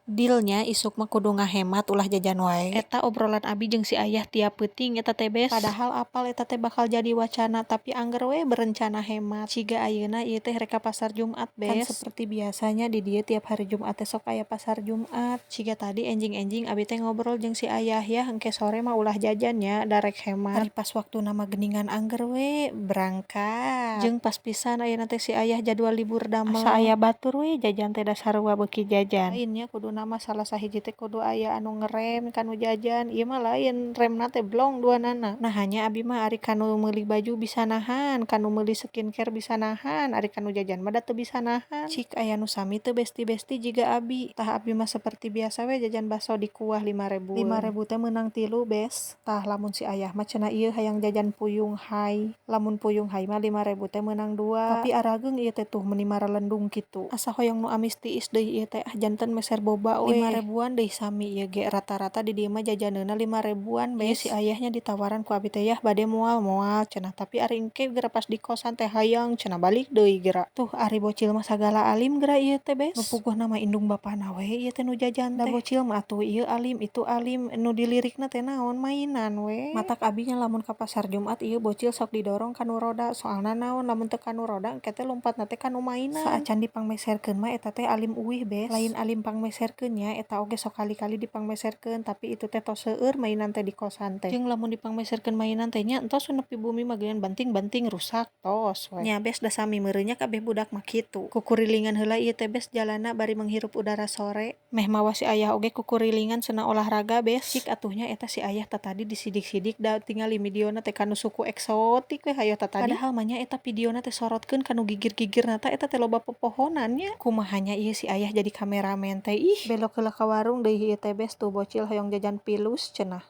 Deal nya, isuk mah kudu ngahemat, ulah jajan wae. Eta obrolan abi jeung si ayah tiap peuting eta teh, Bes. Padahal apal eta teh bakal jadi wacana, tapi angger we berencana hemat. Ciga ayeuna ieu teh rek ka pasar Jumat, Bes. Kan seperti biasanya di dieu tiap hari Jumat teh sok aya pasar Jumat. Ciga tadi enjing-enjing abi teh ngobrol jeung si ayah, "Yah, engke sore mah ulah jajan nya, da rek hemat." Ari pas waktuna mah geuningan angger we berangkat. Jeung pas pisan ayeuna teh si ayah jadwal libur damel. Asa aya batur we jajan teh, da sarua beuki jajan. Lain nya, kuduna mah salah sahiji teh kudu aya anu ngerem kanu jajan, ieu mah lain, remna teh blong duanana. Naha nya, abi mah ari kanu meuli baju bisa nahan, kanu meuli skincare bisa nahan, ari kanu jajan mah da teu bisa nahan. Cik, aya nu sami teu, besti-besti, jiga abi? Tah, abi mah seperti biasa we jajan bakso di kuah 5.000. 5.000 teh meunang tilu, Bes. Tah, lamun si ayah mah cenah ieu hayang jajan puyung hai. Lamun puyung hai mah 5.000 teh meunang dua. Tapi arageung ieu teh tuh, meuni maralendung kitu. Asa hoyong nu amis tiis deui ieu teh, ah, janten meser boba we. 5 ribuan deui sami ieu ge, rata-rata di dieu mah jajaneunna 5 ribuan, Bes. Ieu si ayahnya ditawaran ku abi teh, "Yah, bade moal?" "Moal," cenah, tapi ari engke geura pas di kosan teh hayang cenah, balik deui geura. Tuh, ari bocil mah sagala alim geura ieu teh, Bes. Nu puguhna mah indung bapana we ieu teh nu jajan teh. Da bocil mah atuh ieu alim, itu alim, nu dilirikna teh naon, mainan we. Matak abi nya lamun ka pasar Jumat ieu bocil sok didorong kanu roda, soalna naon, lamun teu kanu roda engke teh lompatna teh kanu mainan. Saacan dipangmeserkeun mah eta teh alim uih, Bes. Lain alim pangmeserkeun nya, eta oge sok kali-kali dipangmeserkeun, tapi itu teh tos seueur mainan teh di kosan teh. Jeung lamun dipangmeserkeun mainan teh nya entos nepi bumi mah geuningan banting-banting rusak, tos we. Nya, Bes, da sami meureun nya kabeh budak mah kitu. Kukurilingan heula ieu teh, Bes, jalanna bari menghirup udara sore. Meh mawa si ayah oge kukurilingan cenah olahraga, Bes. Cik atuh nya eta si ayah tatadi disidik-sidik, da tingali videona teh kanu suku eksotik we hayoh tatadi. Padahal mah nya eta videona teh sorotkeun kanu gigir-gigirna, ta eta teh loba pepohonan nya. Kumaha nya ieu si ayah jadi kameramen teh, ih. Belok heula ka warung deui ieu teh, Bes, tuh bocil hoyong jajan pilus cenah.